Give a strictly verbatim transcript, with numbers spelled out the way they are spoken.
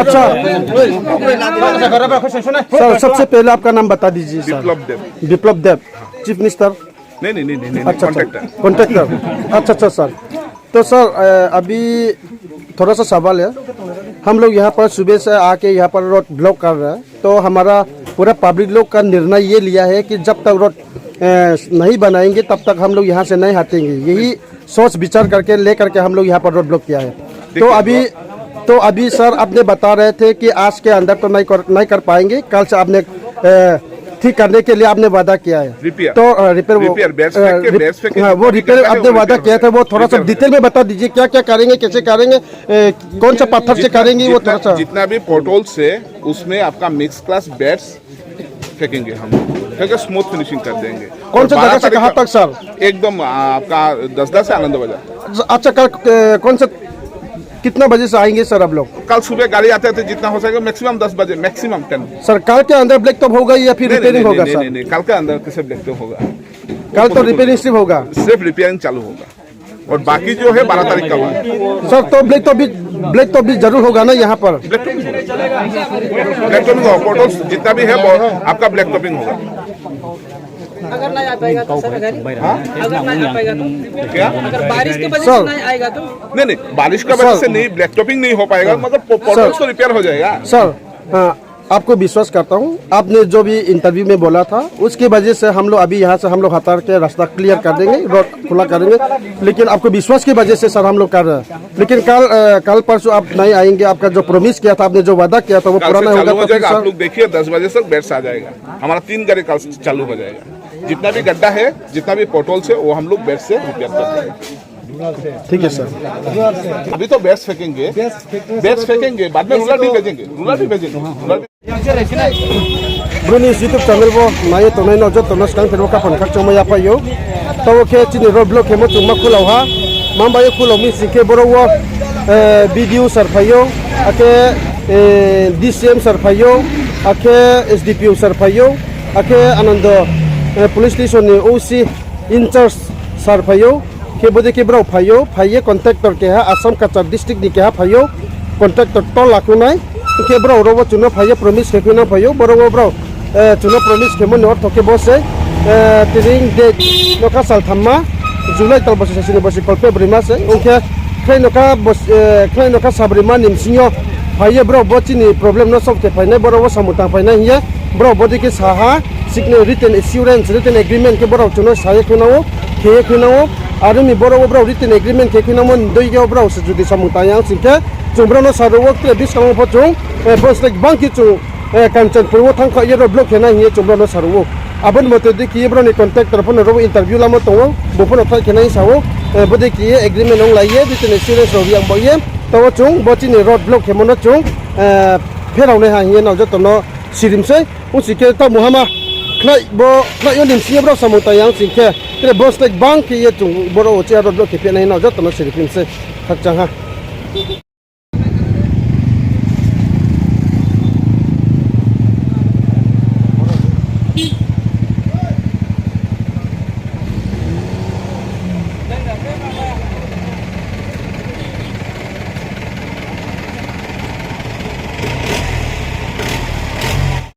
अच्छा। सर, सबसे पहले आपका नाम बता दीजिए, सर। विप्लव देव। विप्लव देव, चीफ मिनिस्टर। नहीं, नहीं, नहीं, नहीं, नहीं, अच्छा, अच्छा। कॉन्ट्रैक्टर। कॉन्ट्रैक्टर। अच्छा, अच्छा, सर। तो सर, अ, अभी थोड़ा सा सवाल है। हम लोग यहाँ पर सुबह से आके यहाँ पर रोड ब्लॉक कर रहे हैं, तो हमारा पूरा पब्लिक लोग का निर्णय ये लिया है कि जब तक रोड, अ, नहीं बनाएंगे, तब तक हम लोग यहाँ से नहीं हटेंगे। यही सोच विचार करके, लेकर के हम लोग यहाँ पर रोड ब्लॉक किया है। तो देखिए, अभी, तो अभी सर, आपने बता रहे थे कि आज के अंदर तो नहीं कर, नहीं कर पाएंगे, कल से आपने, अ, ठीक करने के लिए आपने वादा किया है। रिपेयर। तो, अ, रिपेयर वो, रिपेयर, बैट्स अ, फेंक के, रिप-, बैट्स फेंक के हाँ, वो जितना भी रिपेयर करना है, आपने वो वादा रिपेयर हो किया था, जाएगा। वो थोड़ा सा रिपेयर हो डिटेल में बता दीजिए, क्या-क्या करेंगे, कैसे करेंगे, अ, कौन सा पत्थर से जितना, करेंगे, वो जितना, थोड़ा सा। जितना भी पोर्टल से, उसमें आपका मिक्स क्लास बैट्स फेंकेंगे हम, फेंक के स्मूथ फिनिशिंग कर देंगे। कौन और सा जगह से कहाँ तक, सर? एकदम आपका दसदा से आनंद बाजार। अच्छा, कल, अ, कौन सा, कितना बजे से आएंगे, सर, आप लोग? कल सुबह गाड़ी आते आते जितना हो सकेगा, मैक्सिमम दस बजे, मैक्सिमम टेन। सर, कल के अंदर ब्लैक टॉप होगा या फिर नहीं, नहीं, रिपेयरिंग नहीं, होगा, नहीं, सर? नहीं, नहीं, कल के अंदर कैसे ब्लैक टॉप होगा? कल तो रिपेयरिंग सिर्फ होगा। सिर्फ रिपेयरिंग चालू होगा। और बाकी जो है बारह तारीख का बाद। सर, तो ब्लैक टॉप भी, ब्लैक टॉप भी जरूर होगा ना यहाँ पर? ब्लैक टॉपिंग होगा। ब्लैक टॉपिंग होगा। पोर्टल्स जितना भी है, वो आपका ब्लैक टॉपिंग होगा। अगर नहीं आ पाएगा तो सर, अगर हाँ? अगर नहीं आ पाएगा तो? क्या? अगर बारिश की वजह से सर। नहीं आएगा तो? नहीं, नहीं, बारिश की वजह सर। से नहीं, ब्लैक टॉपिंग नहीं हो पाएगा, हाँ। मतलब पो-, पोर्टल्स सर। तो रिपेयर हो जाएगा। सर, हाँ, आपको विश्वास करता हूँ, आपने जो भी इंटरव्यू में बोला था, उसकी वजह से हम लोग अभी यहाँ से हम लोग हटा के रास्ता क्लियर कर देंगे, रोड खुला करेंगे। लेकिन आपको विश्वास की वजह से सर हम लोग कर रहे हैं। लेकिन कल, अ, कल परसों आप नहीं आएंगे, आपका जो प्रॉमिस किया था, आपने जो वादा किया था, वो कल पूरा से नहीं होगा, चालू हो तो फिर जाएगा, आप सर लोग देखिए, दस बजे तक बैट्स आ जाएगा। हमारा तीन गाड़ी कल से चालू हो जाएगा। जितना भी गड्ढा है, जितना भी पोर्टल्स है, वो हम लोग बैट्स से रिपेयर कर देंगे। ठीक है सर। अभी तो बैट्स फेंकेंगे, बैट्स फेंकेंगे, बाद में रूलर भी भेजेंगे, रूलर भी भेजेंगे, रूलर भी Bru ni YouTube channel bo nai ye tongnai no joto no skang thermo khaphang khakchangma yaphai ou. Tabo khe chini road block khemo chung ma khulau ha. Mamba ye khulau mi sing khe boro wo, eh, B D O sir phai ou, akhe, eh, D C M sir phai ou, akhe S D P O sir phai ou, akhe anando, eh, police station ni O C in charge sir phai ou. Khe bodei khe brao phai ou, phai ye contractor keha, Assam Cachar district ni keha phai ou, contractor tola khongnai. Hing khe brao ro wo chung no phai ye promise khe khuinang phai ou, boro wo brao, eh, chung no promise khemo ni ortho khe bo se, eh, tini date no kha sal thamma, July tal bosi sasi ni bosi kholpheh broima se, ong khe khlai no kha bos-, eh, khlai no kha sabroima ni bsing yo phai ye brao bo chini problem no solve khe phainai, boro wo samung tang phainai hing ye brao bodei khe sa ha, signal written assurance, written agreement khe brao chung no sa ye khuinang ou, khe ye khuinang ou. Aro ni boro wo brao written agreement khe khuinangmo ni dei yo brao se judi samung tang ya sing khe, chung brao no sa ro wo tre buskang wo pho chung, eh, bo slek bang khe chung, eh, Kanchanpur wo thanngkha ye road block khe nai hing ye chung brao no sa ro ou. Abo ni mote dei khe ye brao ni contractor pho no ro wo interview lamo tong ou, bung pho no try khe nai sa ou, eh, bodei khe ye agreement onglai ye, written assurance rao ri ang bao ye, tabo chung bo chini road block khemo no chung, eh, pherao nai ha hing ye nrao joto no sirim sei. Ong sing khe taoh muhama khlai bo, khlai yo ni bsing yo brao samung tang ya ong sing khe, tre bo slek bang khe ye chung boro wo chini road block khe phi nai hing nrao joto no sirim sei. Khakchang ha.